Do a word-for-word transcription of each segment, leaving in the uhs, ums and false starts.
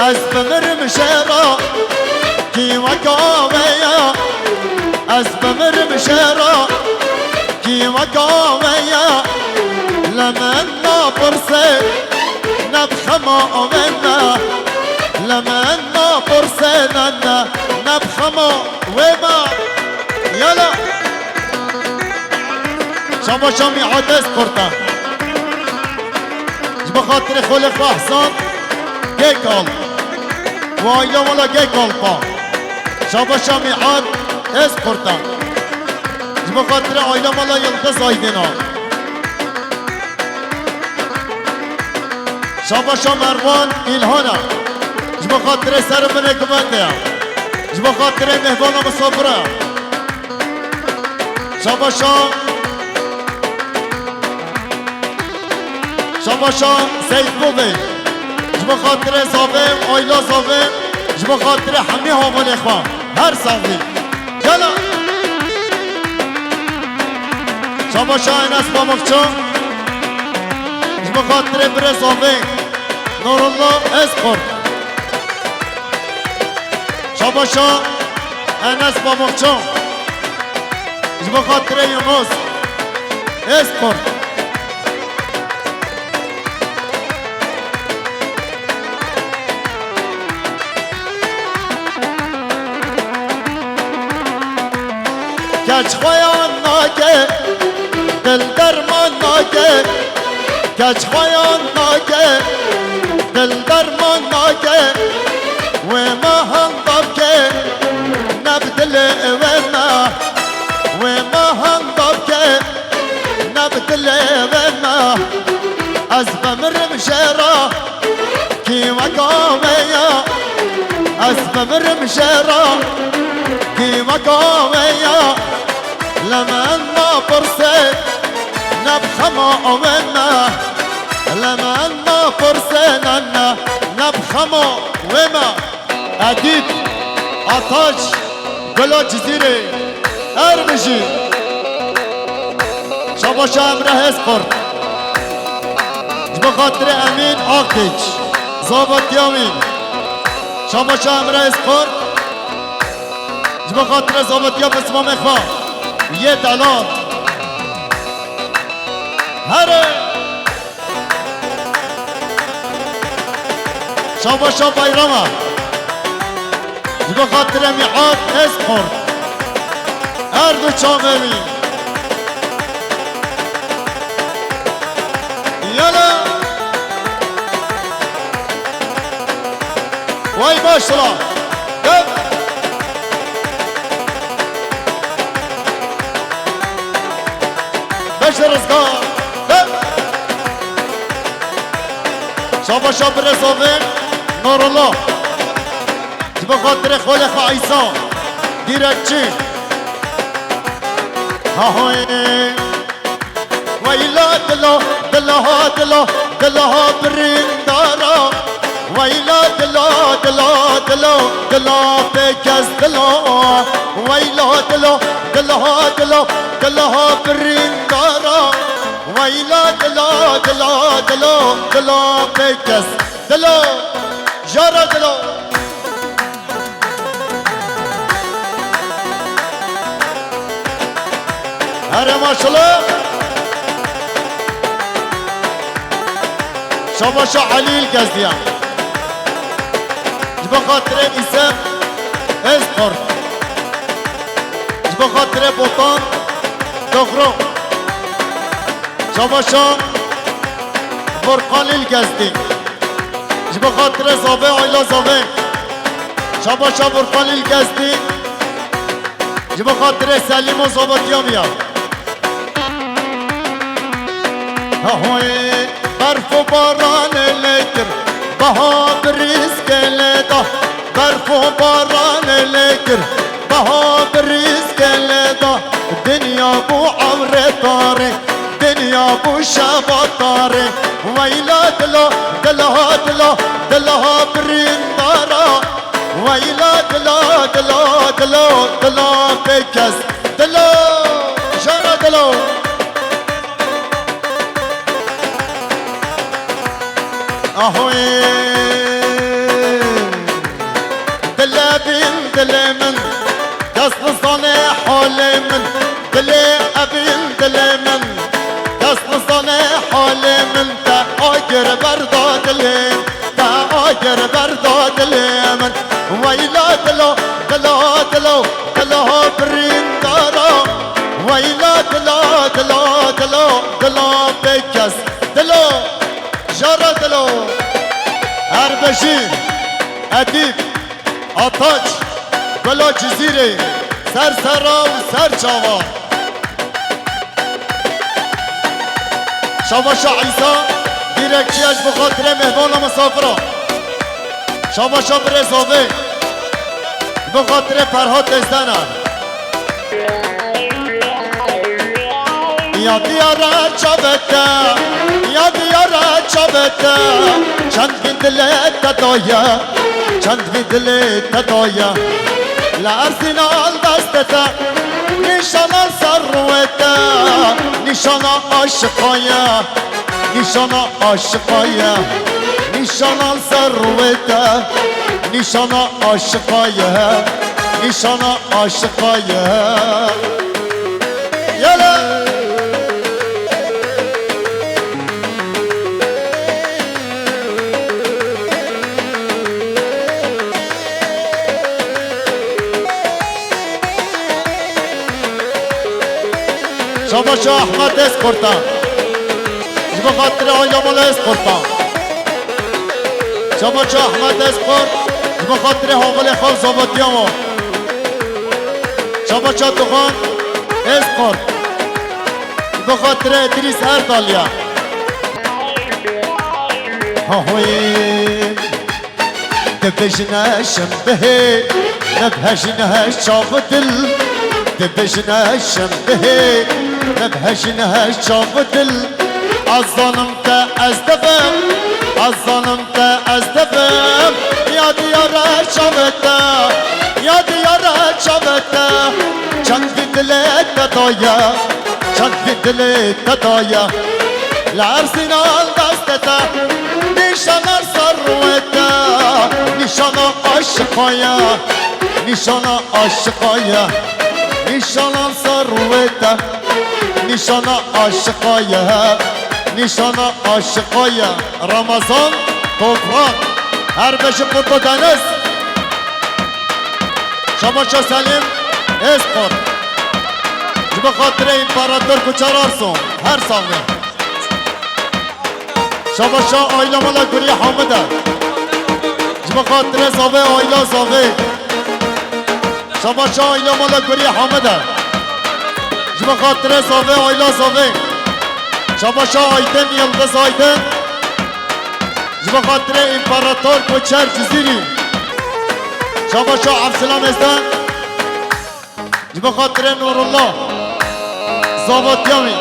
Ez bimirim jê re, kî weka we ye? Ez bimirim jê re, kî weka we ye? Li min napirse, ne bi xema we me. Li min napirse, ne, ne, ne bi xema we me. Yala. Şabaşa Mîad Ezqurta. Ji bo xatirê xwelê xwe Ehsan Gekal û aîla mala Gekal pa. Şabaşa Mîad Ezqurta. Ji bo xatirê aîla mala Yildiz Aydêna. Şabaşa Merwan Îlhana. Ji bo xatirê ser û binê guvendê ya. Ji bo xatirê mêhvana misafira. Şabaşa. Şabaşa Seyîd Bobê. Ji bo xatirê zavê, aîla zavê, ji bo xatirê hemî havalê xwe. Her saxlî. Gela. Şabaşa Enes Pamukçu. Ji bo xatirê birê zavê, Nurullah Ezqurt. Şabaşa Enes Pamukçu. Ji bo xatirê Yunus Ezqurt. Keç xweyan nake, dil derman nake. Keç xweyan nake, dil derman nake. Wê me handa bike, ne bi dilê wê me. Wê me handa bike, ne bi dilê wê me. Ez bimirim jê re, kî weka wê ye? Ez bimirim jê re, kî weka wê ye? Li min napirse, ne bi xema wê me. Li min napirse, ne, ne, ne bi xema wê me. Edîb Ataş, Gula Cizîrê, her bijî. Şabaşa Emre Hezkurt. Ji bo xatirê Emîn Akdiç, zavetiya wî. Şabaşa Emre Hezkurt. Ji bo xatirê zavetiya pismamê xwe. Yê delal. Here! Şabaşa Bayrama. Ji bo xatirê Mîad Ezqurt. Her du çavê wî. Yala. Way başla. Dev. Beşe rizgar. Dev. Şabaşa birê zavê Nurullah. Ji bo xatirê xwelê xwe Îsa. Dîrekçî. Hahoyê. Weyla dilo, dilo, dilo, dilo birîndara. Weyla dilo, dilo, dilo, dilo pêkes dilo. Weyla dilo, dilo, dilo, dilo birîndara. Weyla dilo, dilo, dilo, dilo pêkes dilo. Jara dilo. Here maşallah. Şabaşa Elî Gezdiyan. Ji bo xatirê Îsem Ezkurt. Ji bo xatirê Botan Doxro. Şabaşa Furkan Îlgezdî. Ji bo xatirê zavê, aîla zavê. Şabaşa Furkan Îlgezdî. Ji bo xatirê Selîm û zavetiya wî ya. Ahoyê, berf û baranê lê kir, baha bi rîzkê lê da. Berf û baranê lê kir, baha bi rîzkê lê da. Dinya bû ewrê tarê, dinya bû şeva tarê. Weyla dilo, dilo, dilo, dilo birîndara. Weyla dilo, dilo, dilo, dilo pêkes dilo. Jara dilo. Ahoyê. Derda dilê min, weyla dilo, dilo, dilo, dilo birîndara. Weyla dilo, dilo, dilo, dilo bêkes. Dilo, jara dilo. Erbejî, Edîb, Ataç, Gula Cizîrê, ser serra û ser çava. Şabaşa Îsa, dîrekçiya ji bo xatirê mêhmana misafira. Şabaşa birê Zavê, ji bo xatirê Ferhat Êzdena. Ya diyara çavete, ya diyara çavete, çend vî dilê te daye, çend vî dilê te daye. Li ersîna li destê te, nîşana li ser rûyê te, nîşana aşiqa ye, nîşana aşiqa ye, nîşana li ser rûyê te, nîşana aşiqa ye, nîşana aşiqa ye. Yele! Şabaşa Ehmed Esqurta. Ji bo xatirê aile mala Esqurta. Şabaşa Ehmed Esqurt. Ji bo xatirê Havilê xwe û zavetiya wan. Şabaşa Duxan Esqurt. Ji bo xatirê Idrîs Erdal ya. Ha huyê. Dibêjine şim bihê, nibhejîne çav dil. Dibêjine şim bihê, nibhejîne çav dil. Ez zanim te ez devim, ez zanim te ez devim. Ya diyare çavê te, ya diyare çavê te. Çend vî dilê te daye, çend vî dilê te daye. Li ersîna li destê te, nîşana li ser rûyê te, nîşana aşiqa ye, nîşana aşiqa ye, nîşana li ser rûyê te, nîşana aşiqa ye, nîşana aşiqa ye. Ramazan Toprak, her beşi Kurdo Deniz. Şabaşa Selim Esqur. Ji bo xatirê Împarator Kuçar Arso. Her sax be. Şabaşa aîla mala Gurî Hamid e. Ji bo xatirê Zavê aîla Zavê. Şabaşa aîla mala Gurî Hamid e. Ji bo xatirê Zavê aîla Zavê. Şabaşa Aydin Yildiz Aydin. Ji bo xatirê Împarator Koçer Cizîrî. Şabaşa Evsilam Êzden. Ji bo xatirê Nurullah. Zavatiya wî.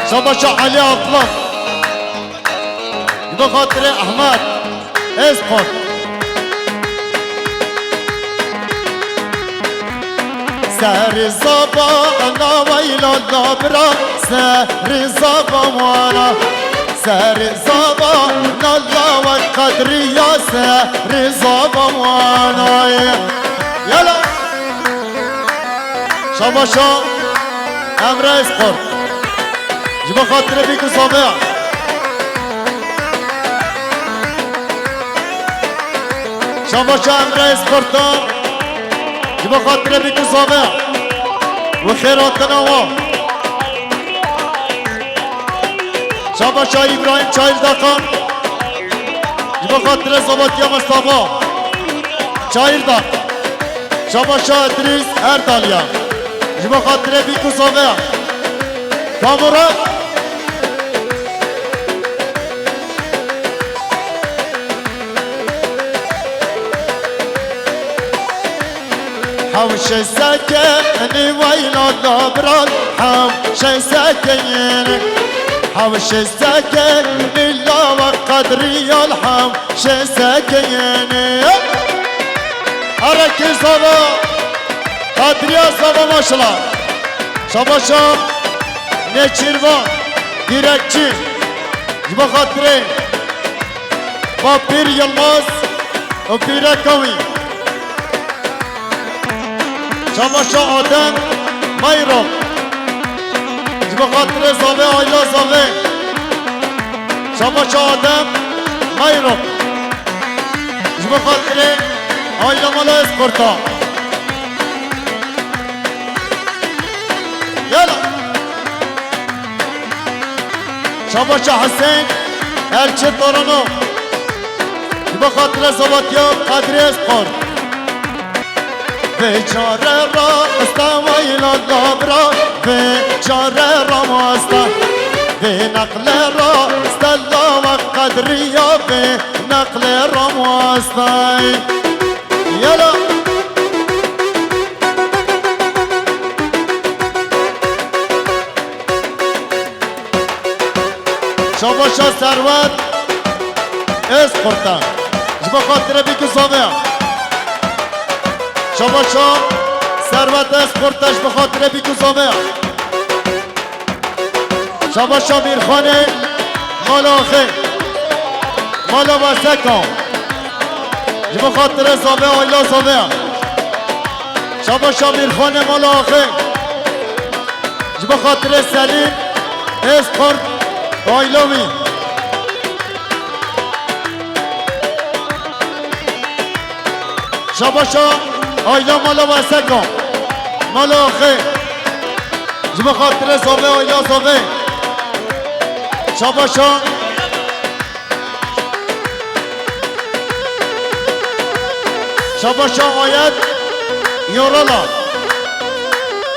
Şabaşa Elî Aslan. Ji bo xatirê Ehmed Esqur. Serê zava ana weyla labira, serê zava wana. Serê zava na lawa qedriya, serê zava wana. Yala. Şabaşa Emre Esqur. Ji bo xatirê bîk û zavê. Şabaşa Emre Esqurta. Ji bo xatirê bîk û zavê. Û xêr hatina wa. Şabaşa Îbrahîm Çayırdakan. Ji bo xatirê zavatiya Mustafa Çayırdak. Şabaşa Idrîs Erdaliya. Ji bo xatirê bîk û zavê. Kamera. Hewşe sekenî weyla labral, hewşe sekenî. Hewşe sekenî lawa qedriyal, hewşe sekenî. Erekî zava, qedriya zava maşallah. Şabaşa Nêçîrvan, dîrekçî. Ji bo xatirê Bapîr Yilmaz û pîreka wî. Şabaşa Adem Mayro. Ji bo xatirê zavê, aîla zavê. Savaş Adem Mayrok. Ji bo xatirê aile mala Esqurta. Yala. Şabaşa Hüseyin Elçi Torunu. Ji bo xatirê Zavatiya Qedrî Esqurt. Vê çare ra esta weyla labra, vê çare ra masta. Vê neqle ra stella we qedriya, vê neqle ra masta. Yala. Şabaşa Serwet Esqurta. Ji bo xatirê bîk û zaveya. Şabaşa Serwet Esqurta ji bo xatirê bîk û zaveya. Şabaşa Mîrxanê mala axê. Mala Waseka. Ji bo xatirê zave, aila zaveya. Şabaşa Mîrxanê mala axê. Ji bo xatirê Selîm Esqurt aîla wî. Şabaşa aîla mala Waseka. Mala axê. Ji bo xatirê zave, aîla zave. Şabaşa. Şabaşa Ayet Yorala.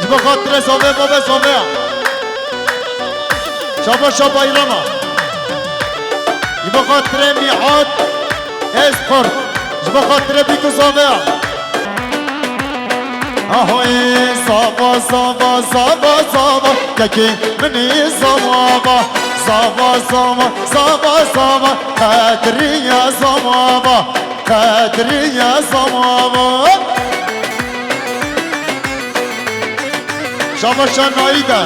Ji bo xatirê zave, bavê zave ya. Şabaşa Bayrama. Ji bo xatirê Mîat Esqurt. Ji bo xatirê bîk û zave ya. Ahoyê zava, zava, zava, zava, kekê min ê zava, zava, zava, zava, zava, qedriya zava, qedriya zava. Şabaşa Naîd e.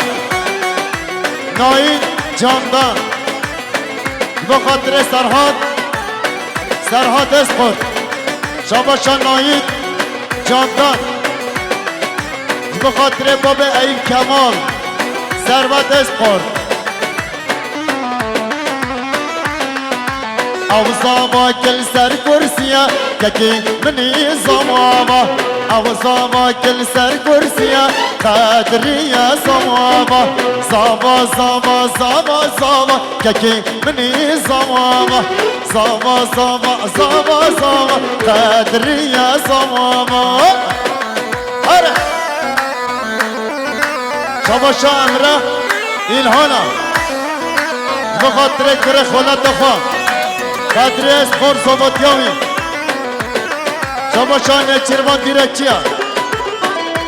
Naîd Candan. Ji bo xatirê Serhat, Serhat Esqurt. Şabaşa Naîd Candan. Ji bo xatirê babê Eyîb Kemal, Serwet Esqurt. Ew zava kil ser kursiya, kekê min ê zava. Ew zava kil ser kursiya, qedriya zava. Zava, zava, zava, zava. Kekê min ê zava, zava, zava, zava, zava, qedriya zava. Here! Şabaşa Emre Îlhana. Ji bo xatirê kurê xwelata xwe. Qedrê Esqurt zavatiya wî. Şabaşa Nêçîrvan dîrekçiya.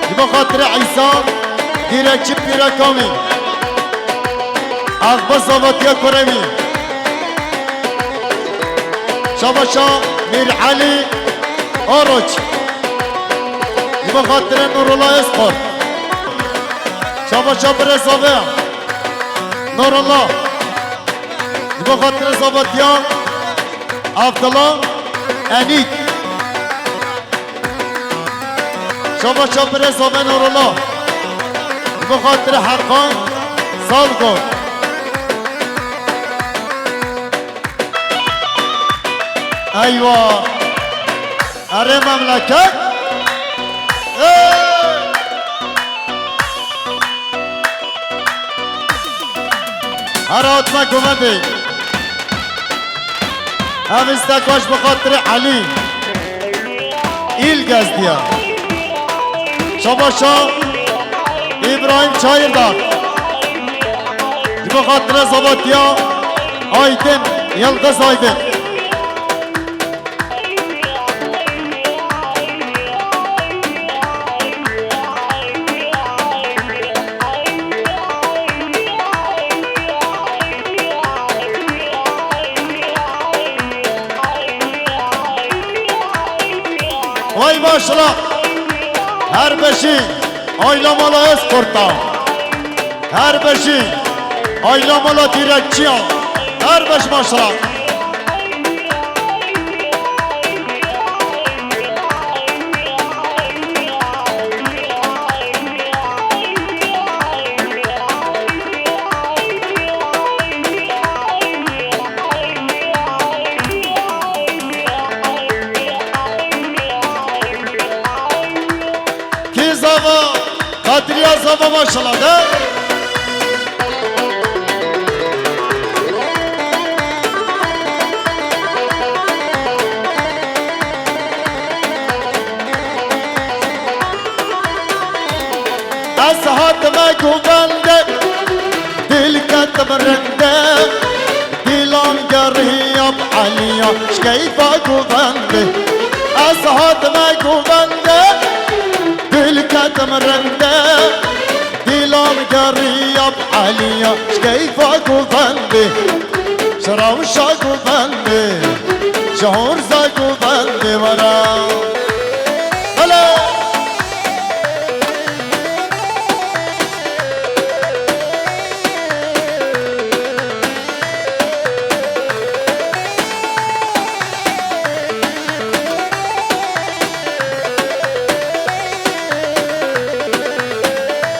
Ji bo xatirê Îsa dîrekçî pîreka wî. Axba zavatiya kurê wî. Şabaşa Mîr Elî Aroç. Ji bo xatirê Nurullah Esqurt. Şabaşa birê zave Nurullah. Ji bo xatirê zavatiya Abdullah Enîk. Şabaşa birê zave Nurullah. Ji bo xatirê Heqan Salgo. Eywa. Erê memleket. Ê! Her hatime gomedê. Ev istek baş bi xatirê Elî Îlgezdiya. Şabaşa Îbrahîm Çayırdağ. Ji bo xatirê zavatiya Aydin, Yildiz Aydin. Vay başla. Her beşî. Ayla mala Esqurta. Her beşî. Ayla mala dîrekçiya. Her beş maşra. Maşallah de. Ez hatime govende, dil ketim rinde, dilan geriyab Eliya, ji keyfa govende. Ez hatime govende, dil ketim rinde, dilan geriyab Eliya, ji keyfa govende, ji rewşa govende, ji horza govende were. Hele!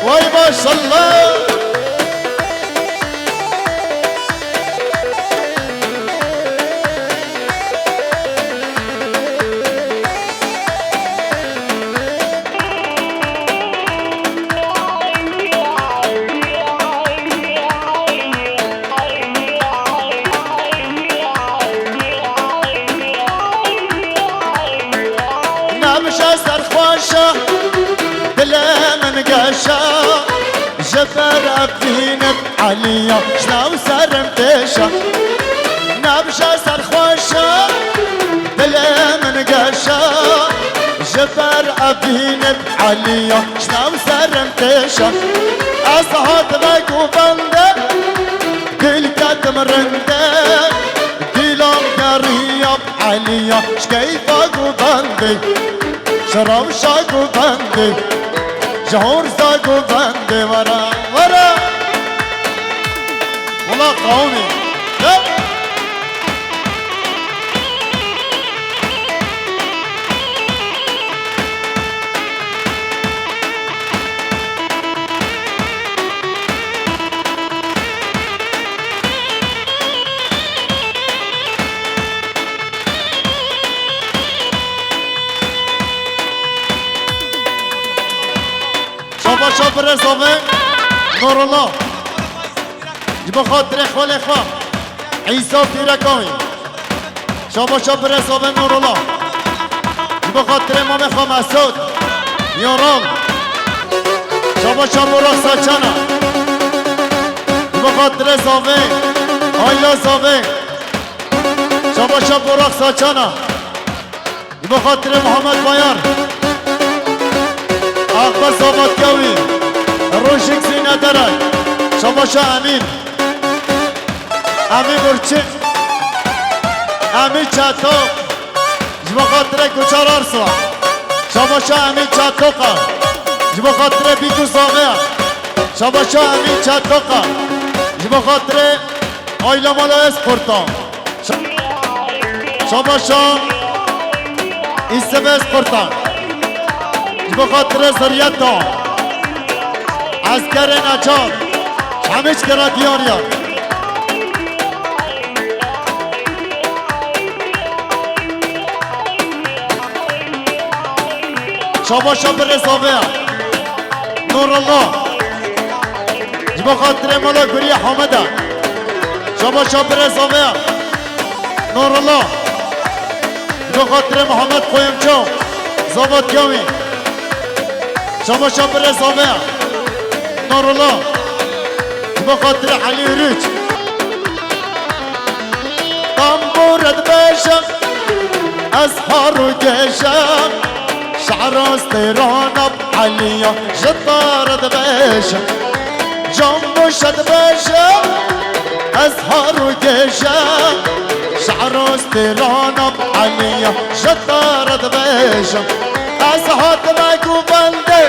Vay maşallah. Nebje serxweşa, dilê min geşa, ji ber evînê Eliya, ji nav serim têşa. Nebje serxweşa, dilê min geşa, ji ber evînê Eliya, ji nav serim têşa. Ez hatime govende, dil ketim rinde, dilan geriyab Eliya, ji keyfa govende, ji rewşa govende, ji horza govende were, were. Wela qewimî. Gel. Şabaşa birê zave Nurullah. Ji bo xatirê xwelê xwe Îsa pîreka wî. Şabaşa birê zave Nurullah. Ji bo xatirê mamê xwe Mesûd. Yoran. Şabaşa Burak Saçana. Ji bo xatirê zave. Ayla zave. Şabaşa Burak Saçana. Ji bo xatirê Muhammed Bayar, Akbar Sabat Kewî, Rojik Zîne Derek, Şabaşa Emîn, Emîn Burçin, Emîn Çeto, ji bo xatirê Guçar Arslan, Şabaşa Emîn Çetoka, ji bo xatirê Bîku Zaveya, Şabaşa Emîn Çetoka, ji bo xatirê Aîla Mala Esqurtan. Şa-, Şabaşa Îsebez Qurtan. Ji bo xatirê zeriyeta eskerê neçar. Hemî çikera diyar ya. Şabaşa birê zave ya. Nurullah. Ji bo xatirê mala Guriyê Hamida. Şabaşa birê zave ya. Nurullah. Ji bo xatirê Muhammed Qoyumço. Zavat Yawî. Şabaşa birê zave ya. Nurullah. Ji bo xatirê Elî Ürüç. Tambûr dibêjim, ez har û gêjim, şe'ra stêrana Eliya ji te re dibêjim. Cambûş dibêjim, ez har û gêjim, şe'ra stêrana Eliya ji te re dibêjim. Ez hatime govendê,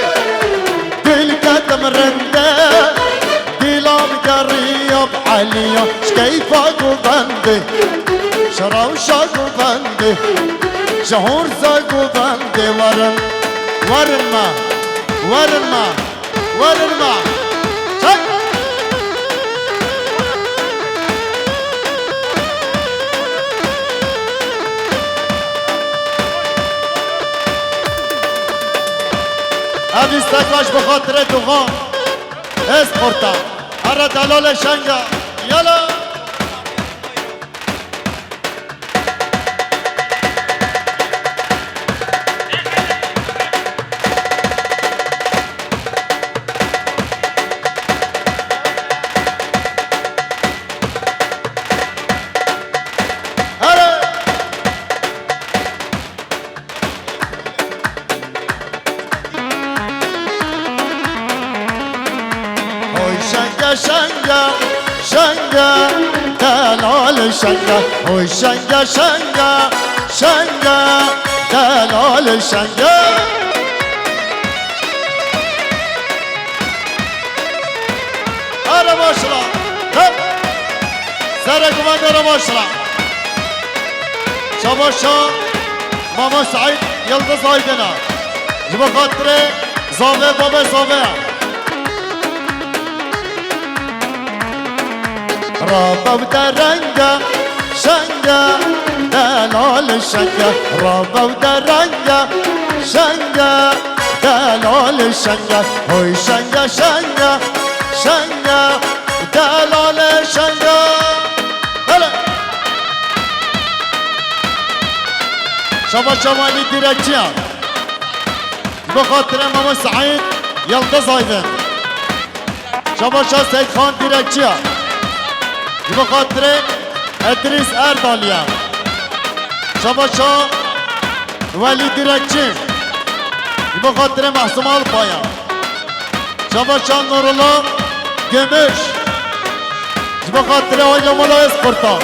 dil ketim rinde, dilam geriya bi Eliya, ji keyfa govendê, ji rewşa govendê, ji horza govendê werin, werin me, werin me, werin me. Çek! Ev îsteka ji bo xatirê Tuxan. Qurta. Here delalê Şenga. Yala. Here. Hoy Şenge, Şenge, Şenge, delal Şenge. Hoy Şenge, Şenge, Şenge, delal Şenge. Here başla. Hep. Serê guvendê re başla. Şabaşa Mama Seîd Yildiz Aydin e. Ji bo xatirê zavê babê zavê ye. Rabe û derenge, Şenge, delal Şenge. Rabe û derenge, Şenge, delal Şenge. Hoy Şenge, Şenge, Şenge, delal Şenge. Hele. Şabaşa Welî Dîrekçiya. Ji bo xatirê Mamo Seîd Yildiz Aydin. Şabaşa Seyîdxan Dîrekçiya. Ji bo xatirê Edrîs Erdaliya. Şabaşa Welî Dîrekçî. Ji bo xatirê Mehsûm Alpaya. Şabaşa Nurullah Gümüş. Ji bo xatirê Hoca Mola Özkurta.